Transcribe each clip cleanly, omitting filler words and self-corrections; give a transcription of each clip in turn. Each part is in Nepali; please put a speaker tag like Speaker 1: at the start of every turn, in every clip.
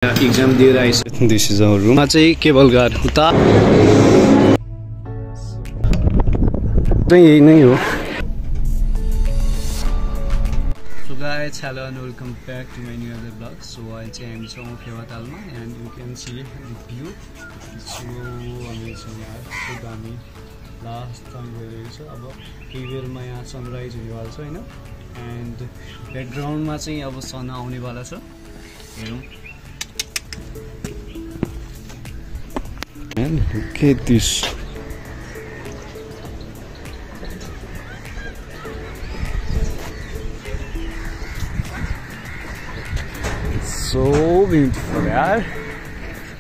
Speaker 1: एक्जाम दिएर आइसक्यो। दिस इज आवर रुममा चाहिँ केबल कार उता यही नै हो। So guys, hello and welcome back to my new other vlog. So अहिले चाहिँ हामी छौँ फेवातालमा and you can see the view. It's so amazing यार, so दामी। लास्ट टाइम गइरहेको छ, अब केही बेरमा यहाँ सनराइज हुनेवाला छ होइन। एन्ड ब्याकग्राउन्डमा चाहिँ अब सन आउनेवाला छ, हेरौँ। And look at this. So beautiful, yaar.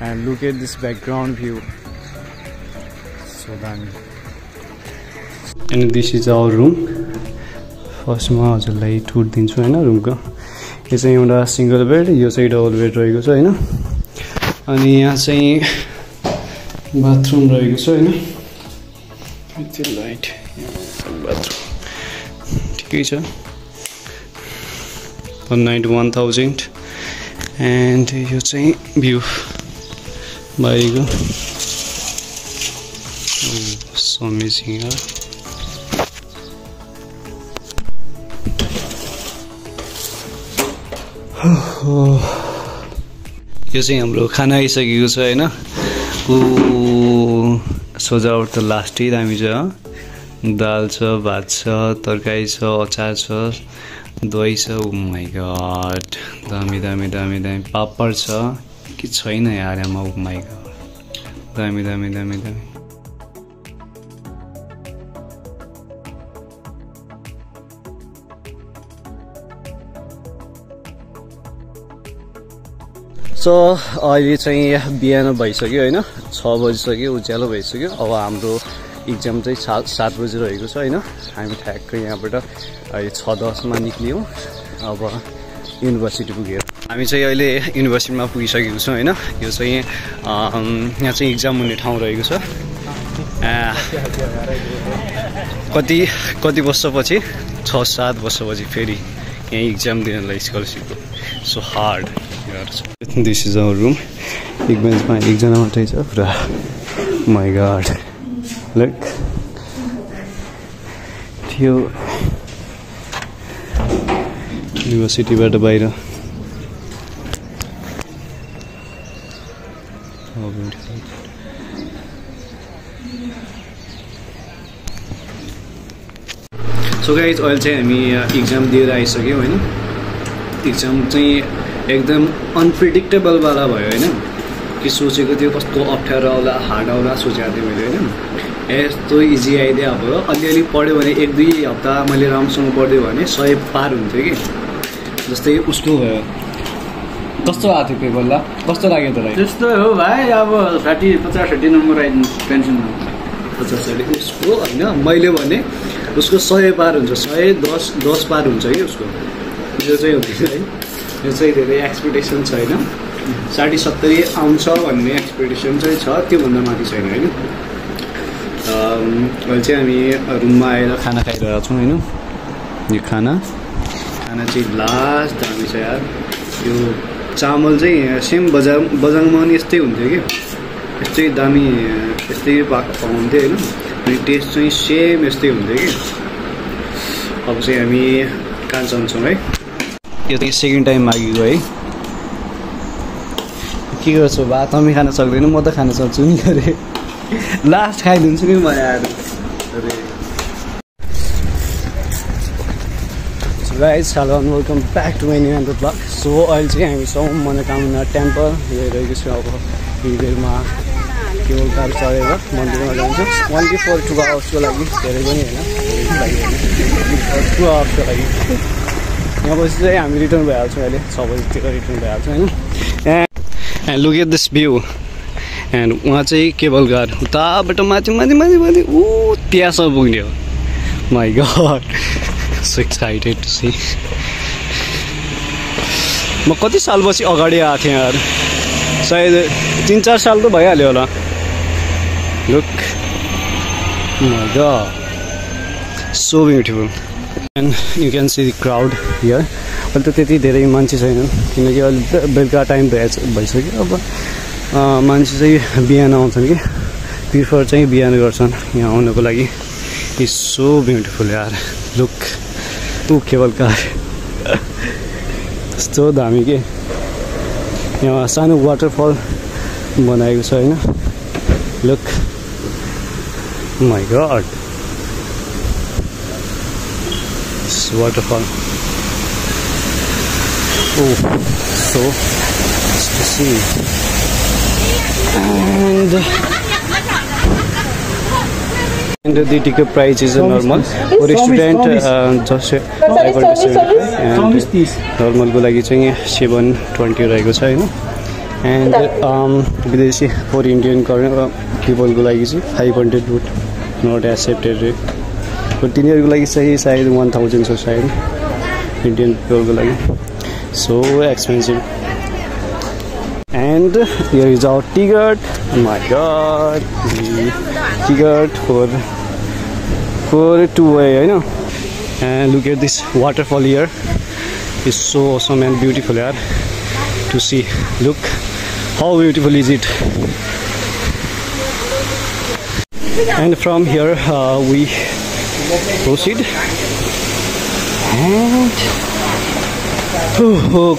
Speaker 1: And look at this background view. So done. And this is our room. First ma हजुरलाई टुर दिन्छु हैन रुमको। यो चाहिँ एउटा सिंगल बेड, यो चाहिँ डबल बेड रहेको छ हैन। अनि यहाँ चाहिँ बाथरूम रहेको छ हैन। त्यो लाइट बाथरूम ठिकै छ। पर नाइट 1000 एन्ड यो चाहिँ भ्यू बाहिरको। सो अमेजिङ यार। यो चाहिँ हाम्रो खाना आइसकेको छ हैन। सजावट त लास्टै दामी छ। दाल छ, भात छ, तरकारी छ, अचार छ, दही छ। ओ माई गॉड, दामी दामी दामी दामी। पापड छ कि छैन यार यामा। ओ माई गॉड, दामी दामी दामी दामी। सो अहिले चाहिँ बिहान भइसक्यो होइन, 6 बजिसक्यो, उज्यालो भइसक्यो। अब हाम्रो इक्जाम चाहिँ 7 बजी रहेको छ होइन। हामी ठ्याक्कै यहाँबाट अहिले 6:10 निक्ल्यौँ। अब युनिभर्सिटी पुग्यो। हामी चाहिँ अहिले युनिभर्सिटीमा पुगिसकेको छौँ होइन। यो चाहिँ यहाँ चाहिँ इक्जाम हुने ठाउँ रहेको छ। कति वर्षपछि, 6-7 वर्षपछि फेरि यहीँ इक्जाम दिनलाई स्कलरसिपको। So hard. This is our room. एक बेन्चमा एकजना मात्रै छ पुरा। My God, look. थियो युनिभर्सिटीबाट बाहिर। सो गाइज, अहिले चाहिँ हामी इक्जाम दिएर आइसक्यौँ होइन। इक्जाम चाहिँ एकदम अनप्रिडिक्टेबलवाला भयो होइन। कि सोचेको थियो कस्तो अप्ठ्यारो आउला, हार्ड आउला सोचेको थिएँ मैले होइन। यस्तो इजी आइदिया भयो। अलिअलि पढ्यो भने 1-2 हप्ता मैले राम्रोसँग पढ्यो भने 100 पार हुन्थ्यो कि। जस्तै उसको भयो। कस्तो आएको थियो पेपरला, कस्तो लाग्यो तँलाई?
Speaker 2: त्यस्तो हो भाइ, अब 50-60 नम्बर आइदिनु टेन्सन नहोस्।
Speaker 1: 50-60 उसको होइन। मैले भने उसको 100 पार हुन्छ, 110 पार हुन्छ कि उसको। यो चाहिँ हुँदैन है। यो चाहिँ धेरै एक्सपेक्टेसन छैन। 60-70 आउँछ भन्ने एक्सपेक्टेसन चाहिँ छ, त्योभन्दा माथि छैन होइन। अहिले चाहिँ हामी रुममा आएर खाना खाइरहेको छौँ होइन। यो खाना चाहिँ लास्ट दामी छ यार। यो चामल चाहिँ सेम बजाङमा पनि यस्तै हुन्थ्यो कि, यस्तै दामी यस्तै पाउँथ्यो होइन। अनि टेस्ट चाहिँ सेम यस्तै हुन्थ्यो कि। अब चाहिँ हामी कहाँ जान्छौँ है। यो चाहिँ सेकेन्ड टाइम मागेको है। के गर्छु, भात हामी खान सक्दैन, म त खान सक्छु नि अरे। लास्ट खाइदिन्छु कि म आएर अरे। Guys, hello and welcome back to my new and blog. So अहिले चाहिँ हामी छौँ मनोकामना टेम्पल गइरहेको छु। अब बेरमा केवल कार चढेर मन्दिरमा जान्छौँ। ओन्ली फर 2 आवर्सको लागि, धेरै पनि होइन, 2 आवर्सको लागि। यहाँ पछि चाहिँ हामी रिटर्न भइहाल्छौँ। अहिले 6 बजीतिर रिटर्न भइहाल्छौँ होइन। And look at this view. And उहाँ चाहिँ केबल कार उताबाट माथि ऊ त्यहाँसम्म पुग्ने हो। My god, so excited to see. म कति सालपछि अगाडि आएको थिएँ यार, सायद 3-4 साल त भइहाल्यो होला। Look, my God, so beautiful. And you can see the crowd here. अहिले त त्यति धेरै मान्छे छैनन् किनकि अहिले बेलुका टाइम भइसक्यो अब मान्छे चाहिँ बिहान आउँछन् कि प्रिफर चाहिँ बिहान गर्छन् यहाँ आउनको लागि इट्स सो ब्युटिफुल यार लुक केबल कार यस्तो दामी के यहाँ सानो वाटरफल बनाएको छ होइन look my God waterfall oh so to see and the ticket price is normal for a student just 570 normal को लागि चाहिँ 720 रहेको छ हैन and विदेशी for Indian people को लागि चाहिँ 500 would not accepted rate but तिनीहरुको लागि चाहिँ सायद 1000 छ सायद Indian people को लागि so expensive and here is our ticket oh my god ticket for two-way you know and look at this waterfall here it's so awesome and beautiful here to see look how beautiful is it and from here we proceed and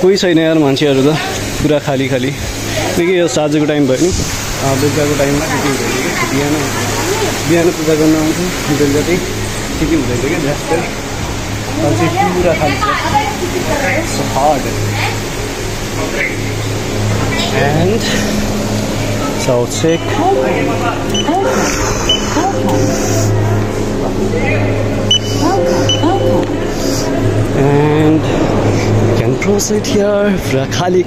Speaker 1: कोही छैन यार मान्छेहरु त पुरा खाली किनकि यो साँझको टाइम भयो नि बेलुकाको टाइममा त्यति हुँदैन के बिहान पूजा गर्न आउँछु बेलुका चाहिँ त्यति हुँदैन के जस्तो अझै पुरा खाली छ so hard and south check and can proceed here pura khali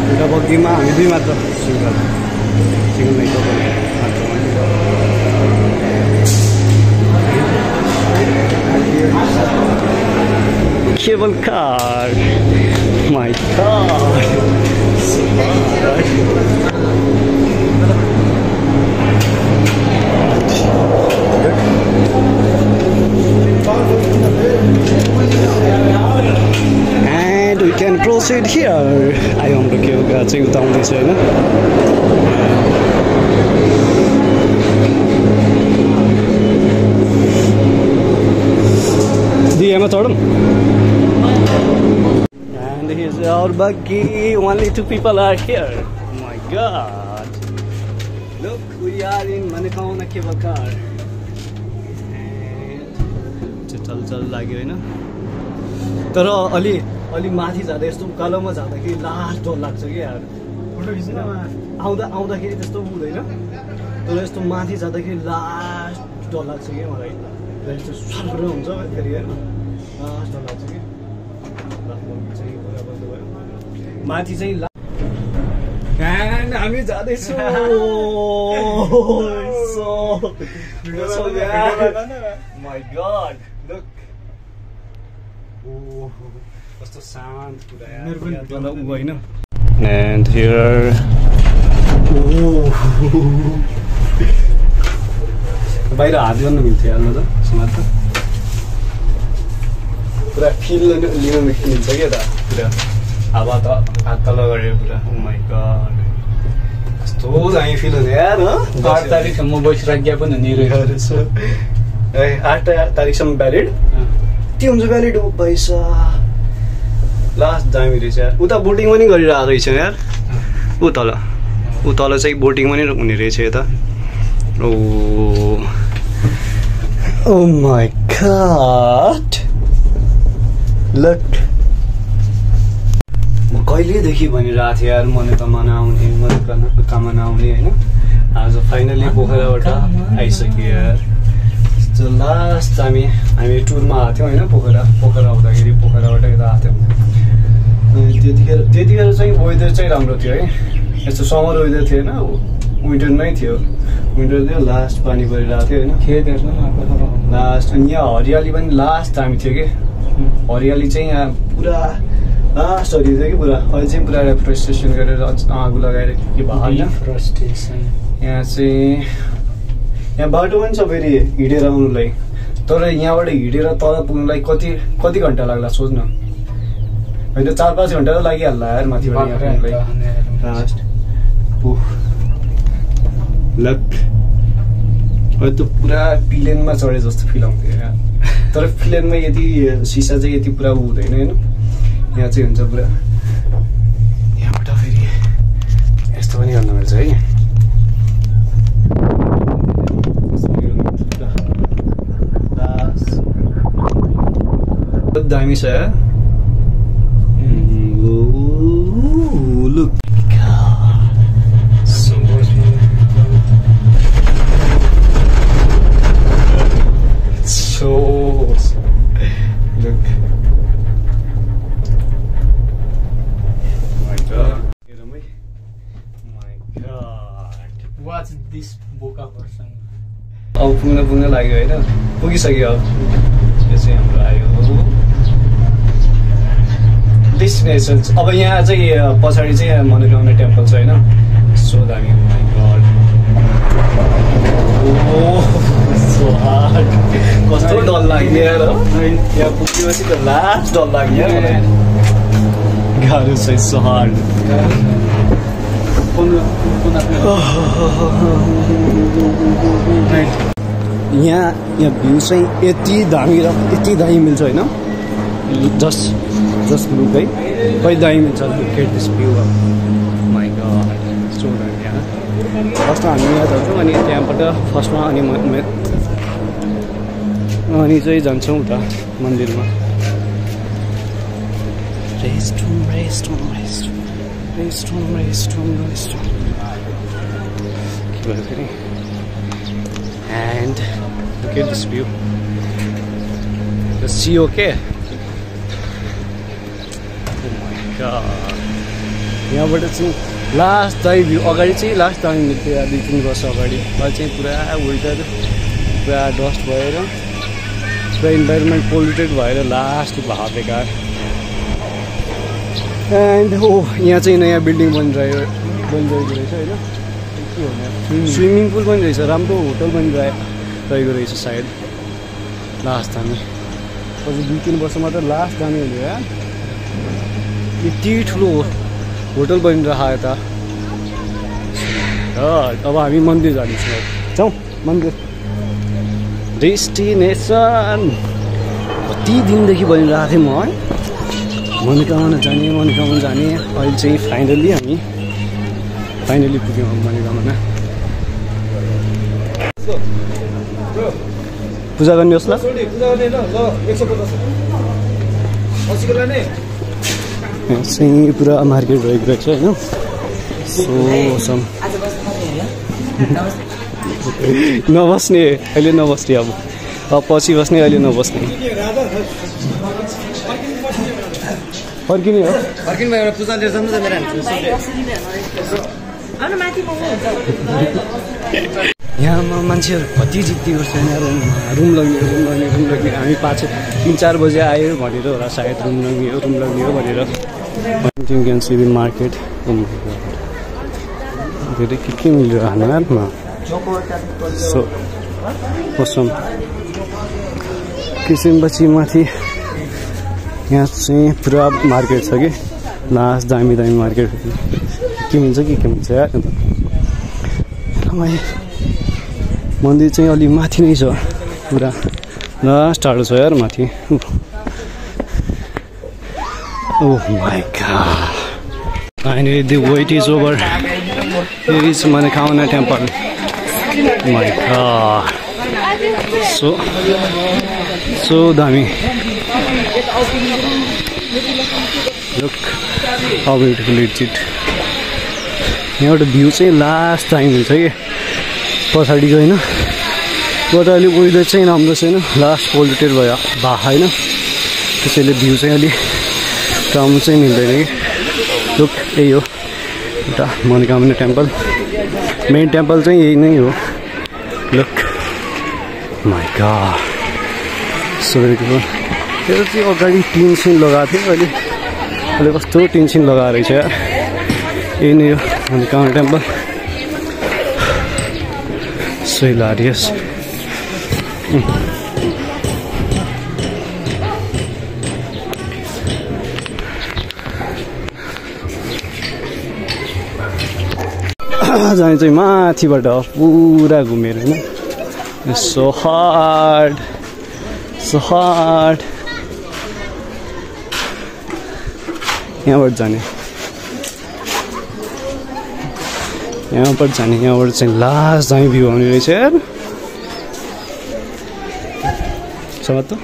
Speaker 1: एउटा बग्गीमा हामी दुई मात्र सिंगल नै cable car my god and we can proceed here I हाम्रो cable car चाहिँ उता आउँदैछ हैन दिएमा चढौं and here's our buggy only two people are here oh my god look we are in Manikauna cable car चल लाग्यो हैन तर अलि माथि जाँदा यस्तो उकालोमा जाँदाखेरि लास्ट डर लाग्छ के यार फोटो खिच्न आउँदाखेरि त्यस्तो हुँदैन तर यस्तो माथि जाँदाखेरि लास्ट डर लाग्छ के मलाई यस्तो सर्कर हुन्छ फेरि हैन लास्ट डर लाग्छ के माथि चाहिँ हामी जाँदैछौँ my god look oh कस्तो शान्त पुरा यार तल उ हैन and here बाहिर हात गर्न मिल्थ्यो यार न त समाज त पुरा फिल लिन मिल्छ के त पुरा हावा त हात तल गरे पुरा oh my god कस्तो दामी फिल हुने यार न 8 तारिखसम्म बसिराख्या पनि हुने रहेछ 8 तारिखसम्म भ्यालिड के हुन्छ भ्यालिड हो पैसा लास्ट दामी रहेछ यार उता बोटिङ पनि गरिरहेको रहेछ यार उ तल चाहिँ बोटिङ पनि हुने रहेछ यता ओ माई गॉड लुक म कहिलेदेखि भनिरहेको थिएँ यार मनोकामना आउने हैन आज फाइनली पोखराबाट आइसक्यो यार So last time हामी टुरमा आएको थियौँ हैन पोखरा आउँदाखेरि पोखराबाट यता आएको थियौँ त्यतिखेर चाहिँ वेदर चाहिँ राम्रो थियो है यस्तो समर वेदर थिएन विन्टरमै थियो विन्टर थियो लास्ट पानी परिरहेको थियो हैन खेतहरुमा लास्ट अनि यहाँ हरियाली पनि लास्ट टाइम थियो के हरियाली चाहिँ यहाँ पुरा लास्ट हरियो थियो कि पुरा अहिले चाहिँ पुरा रेफ्रेस्टेसन गरेर आगो लगाएर के भयो फ्रस्टेसन यहाँ चाहिँ यहाँ बाटो पनि छ फेरि हिँडेर आउनुलाई तर यहाँबाट हिँडेर तल पुग्नुलाई कति घन्टा लाग्ला सोच्न होइन 4-5 घन्टा त लागिहाल्ला यार माथिबाट यहाँ पुग्नुलाई अहिले त पुरा प्लेनमा चढे जस्तो फिल आउँथ्यो यार तर प्लेनमा यति सिसा चाहिँ यति पुरा हुँदैन होइन यहाँ चाहिँ हुन्छ पुरा यहाँबाट फेरि यस्तो पनि गर्न मिल्छ है दामी छ यार look so look my god
Speaker 2: watch this book person
Speaker 1: अब पुग्न लाग्यो होइन पुगिसक्यो अब यो चाहिँ हाम्रो आयो डेस्टिनेसन अब यहाँ चाहिँ पछाडि चाहिँ मनोकामना टेम्पल छ होइन सो दामी माइ गॉड सो हार्ड कस्तो डर लाग्यो यार यहाँ पुगेपछि त लास्ट डर लाग्यो यार गाह्रो छ सो हार्ड यहाँ भ्यू चाहिँ यति दामी र यति दामी मिल्छ होइन जस्ट लुक है कहिले दामी मिल्छ गेट दिस भ्यू अब माइ गॉड सो दामी यहाँ फर्स्टमा हामी यहाँ जान्छौँ अनि त्यहाँबाट फर्स्टमा अनि चाहिँ जान्छौँ उता मन्दिरमा के भयो फेरि and look at this view the sea okay oh my god यहाँबाट चाहिँ लास्ट दामी भ्यू अगाडि चाहिँ लास्ट दामी मिल्थ्यो 2-3 वर्ष अगाडि अहिले चाहिँ पुरा वेदर पुरा डस्ट भएर पुरा इन्भाइरोमेन्ट पोल्युटेड भएर लास्ट भयो बेकार एन्ड हो यहाँ चाहिँ नयाँ बिल्डिङ बनिरहेको रहेछ होइन स्विमिङ पुल पनि रहेछ राम्रो होटल पनि रहेको रहेछ सायद लास्ट दामी पछि 2-3 वर्षमा त लास्ट दामी हुने यार यति ठुलो होटल बनिरहेको यता अब हामी मन्दिर जान्छौँ जाउँ मन्दिर डेस्टिनेसन कति दिनदेखि बनिरहेको थिएँ म है मनोकामना जाने अहिले चाहिँ फाइनली पुग्यौँ मनोकामना पूजा गर्ने होस् ल चाहिँ पुरा मार्केट रहेको रहेछ होइन नबस्ने अहिले नबस्ने अब पछि बस्ने अहिले नबस्ने फर्किने हो यहाँ मान्छेहरू कति जिद्दी गर्छ यहाँ रुम लग्ने हामी 3-4 बजे आयो भनेर होला सायद रुम लग्ने हो भनेर क्यान सी द मार्केट धेरै के मिलेर हानमा सो कसम किसिमपछि माथि यहाँ चाहिँ पुरा मार्केट छ कि लास्ट दामी मार्केट के मिल्छ यार मन्दिर चाहिँ अलि माथि नै छ पुरा लास्ट टाढो छ यार माथि oh my God finally the wait is over here is Manokamana temple my God so दामी look how beautiful it's it यहाँबाट भ्यू चाहिँ लास्ट टाइम हुन्छ कि पछाडिको होइन बट अहिले वेदर चाहिँ राम्रो छैन लास्ट पोल्युटेड भयो होइन त्यसैले भ्यू चाहिँ अलिक राम्रो चाहिँ मिल्दैन कि लुक यही हो एउटा मनोकामना टेम्पल मेन टेम्पल चाहिँ यही नै हो look my God so beautiful त्यो चाहिँ अगाडि टिन सिन लगाएको थियो अहिले कस्तो टिन सिन लगाएर रहेछ यार यही नै हो मनोकामना टेम्पल सो हिलारियस जाने चाहिँ माथिबाट पुरा घुमेर होइन सो हार्ड यहाँबाट जाने यहाँबाट चाहिँ लास्ट चाहिँ भ्यू आउने रहेछ यार समझ तो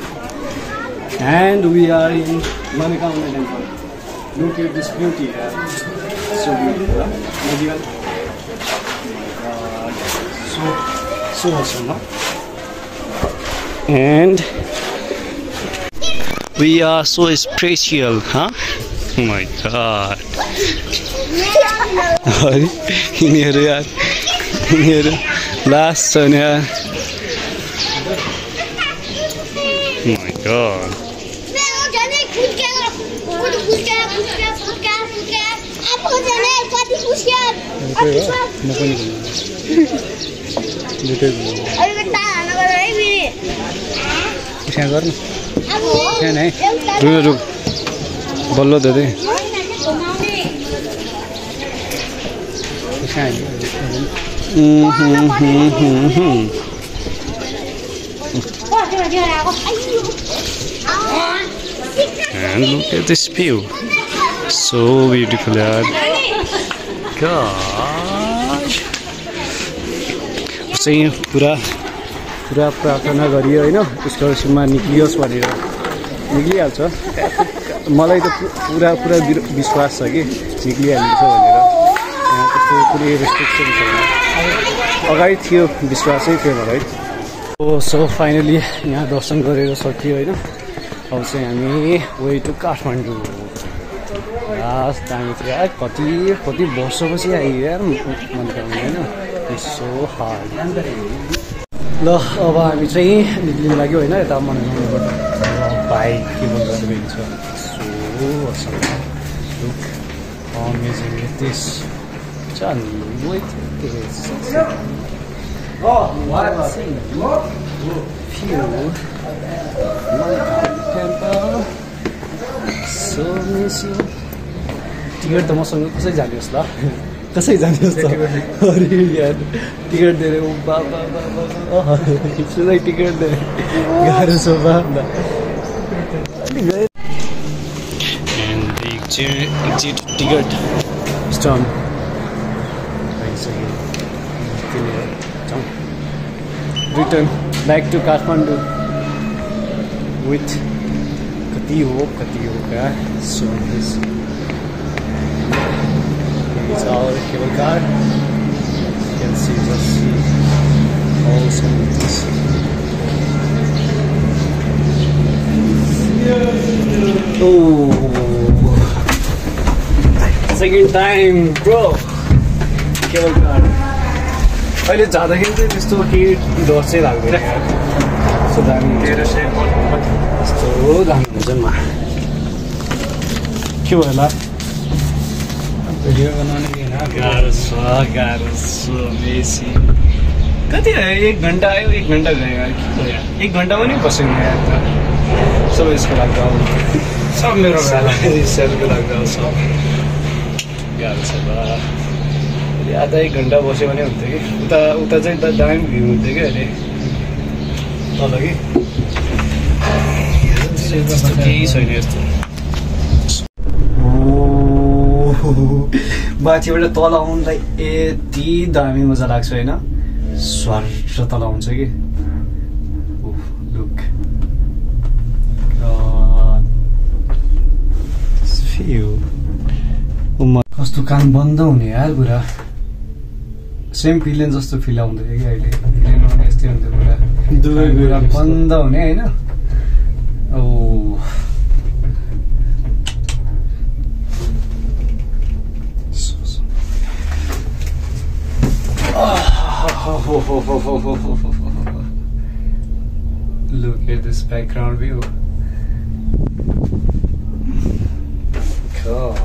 Speaker 1: and we are in Manikamma temple. Look at this beauty here. So beautiful, medical. So awesome, no? And we are so special, huh? Oh my God. Yinheru yaar. Yinheru last one yaar. Oh my God. रुक बल्लो they And look at this view, so beautiful yaar. God, चाहिँ पुरा प्रार्थना गरियो हैन स्कलरशिपमा निक्लियोस् भनेर निक्लिहाल्छ मलाई त पुरा विश्वास छ कि निक्लिहाल्छ भनेर यहाँ त्यस्तो कुनै रेस्ट्रिक्सन छैन अगाडि थियो विश्वासै थियो मलाई सो फाइनली यहाँ दर्शन गरेर सकियो हैन अब चाहिँ हामी वे टु काठमाडौँ लास्ट हामी चाहिँ यार कति वर्षपछि आयो यार मनकामना हैन सो हार्ड ल अब हामी चाहिँ निक्लिनु लाग्यो होइन यता मनकामनाबाट बाइक के बोल्दै गइन्छ so awesome. Look how amazing is this. John, look at this. Oh, what? Phew. Temple. So miss you. Ticket त मसँग कसै जानुहोस् ल कसै जानुहोस् त अरे यार टिकट दिएर बाबा सुनै टिकट दे गाह्रो छ बा and the exit ticket is done. Return back to Kathmandu with kati ho ka so this is our cable car. You can see also this. Oh, second time, bro. Cable car. अहिले जाँदाखेरि चाहिँ त्यस्तो केही डर चाहिँ लाग्दैन यस्तो दामी यस्तो दामी हुन्छ नि के भयो होला भिडियो बनाउने गाह्रो छ बेसी कति आयो 1 घन्टा आयो 1 घन्टा गयो 1 घन्टा पनि बसेको यहाँ त सब यसको लाग्दा सब मेरो सेलको लाग्दा सब गाह्रो छ आधा 1 घन्टा बस्यो भने हुन्थ्यो कि उता चाहिँ दामी भ्यू हुन्थ्यो कि अहिले तल कि केही छैन यस्तो माथिबाट तल आउनुलाई यति दामी मजा लाग्छ होइन स्वर्ग तल आउँछ कि लुक कस्तो कान बन्द हुने यार पुरा सेम फिलेन जस्तो फिल आउँदैन कि अहिले फिलेन भने यस्तै हुन्थ्यो पुरा बन्द हुने होइन ओ Look at this background view. God.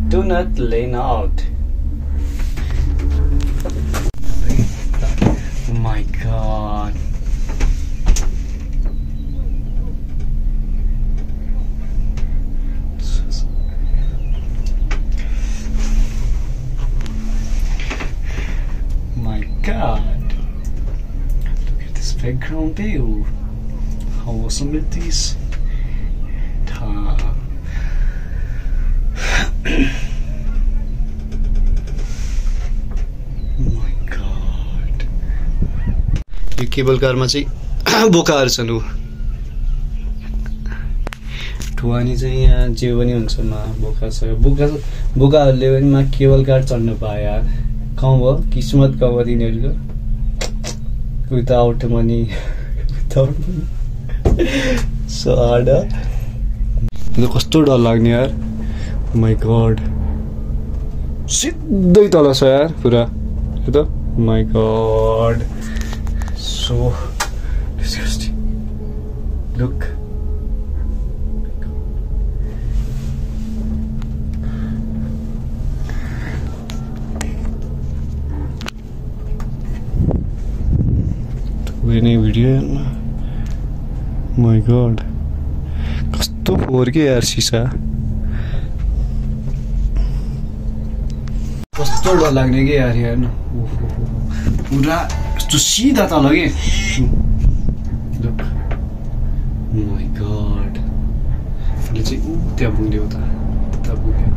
Speaker 1: Do not lean out. Oh my God. So background त्यही हो how awesome it is my god यो केबल कारमा चाहिँ बोकाहरू छन् उ ठुवानी चाहिँ यहाँ जे पनि हुन्छ बोका छ बोकाहरूले पनि केबल कार चढ्नु पायो यार कहाँ भयो किस्मत कहाँ भयो तिनीहरूको विदाउट मनी सो हार्ड कस्तो डर लाग्ने यार माई गॉड सिधै तल छ यार पुरा त माई गॉड सो डिस्गस्टिङ लुक नहीं वीडियो माय गॉड कस्तो फोर के यार शीशा कस्तो डर लाग्ने के यार यार पुरा यस्तो सिधा तल के लुक माय गॉड अहिले चाहिँ त्यहाँ पुग्यो त पुग्यो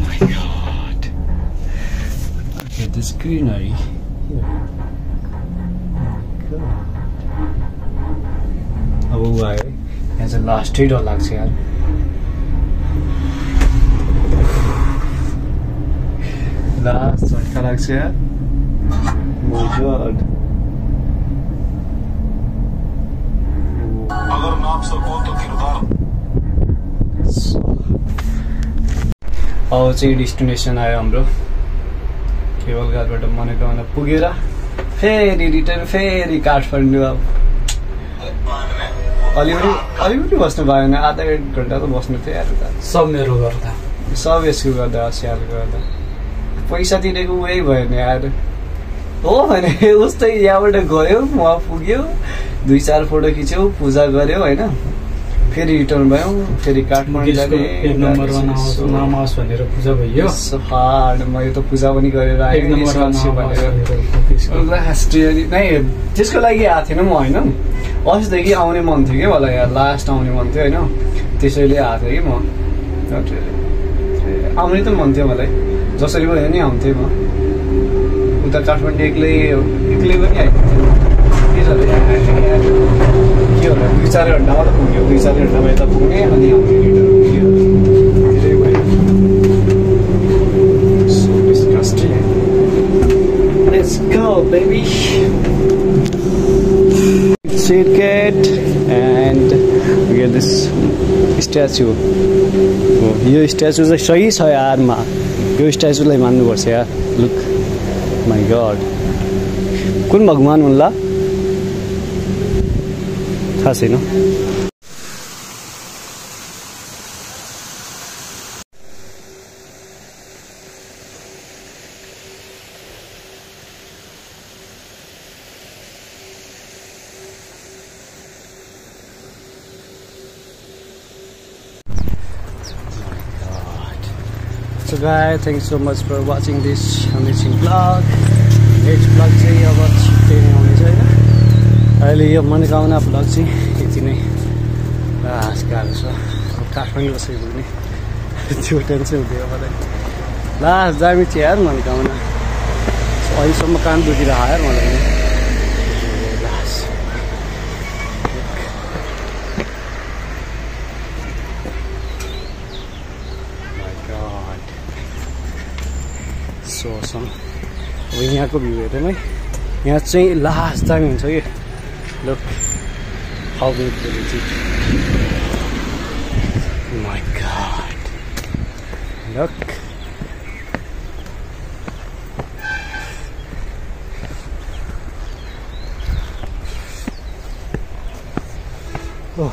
Speaker 1: my God look at this greenery here अब ऊ आयो यहाँ चाहिँ लास्टै डर लाग्छ यार लास्ट झट्का लाग्छ यार माय गॉड अगर नाप सको तो किरदार अब चाहिँ डेस्टिनेसन आयो हाम्रो केबल घाटबाट मनोकामना पुगेर फेरि रिटर्न फेरि काठमाडौँ अब अलिपुरी बस्नु पाएन आधा एक घन्टा त बस्नु थियो यार
Speaker 2: सब मेरो गर्दा
Speaker 1: सब यसको गर्दा स्याहार गर्दा पैसा तिरेको उही भएन यार हो भने उस्तै यहाँबाट गयो वहाँ पुग्यो 2-4 फोटो खिच्यो पूजा गर्यो होइन फेरि रिटर्न भयो फेरि काठमाडौँ
Speaker 2: एक नम्बरमा नमाओस् भनेर पूजा भयो
Speaker 1: हार्ड मैले त पूजा पनि गरेर आएँ त्यसको लागि आएको थिएन म होइन अस्तिदेखि आउने मन थियो कि मलाई यहाँ लास्ट आउने मन थियो होइन त्यसैले आएको थिएँ कि म आउने त मन थियो मलाई जसरी भयो नि आउँथेँ म उता काठमाडौँ एक्लै पनि आइपुग्थेँ के होला 2-4 घन्टामा त पुग्यो 2-4 घन्टामा यता पुग्ने अनि आउने रिटर्न भयो so disgusting let's go baby circuit and we get this statue यो स्ट्याचु चाहिँ सही छ यारमा यो स्ट्याचुलाई मान्नुपर्छ यार लुक माई गॉड कुन भगवान हुन्ला थाहा छैन So guys, thank you so much for watching this amazing vlog. Next vlog चाहिँ अब छिट्टै नै आउने छ हैन अहिले यो मनोकामना भ्लग चाहिँ यति नै गाह्रो छ अब काठमाडौँ कसरी पुग्ने त्यो टेन्सन हुँदैन मलाई लास्ट दामी थियो यार मनोकामना अहिलेसम्म कान दुखिरहेको यार मलाई last my God so Assam अब यहाँको भ्यू हेरौँ है यहाँ चाहिँ लास्ट दामी हुन्छ कि Look how beautiful it is. Oh my god. Look. Oh.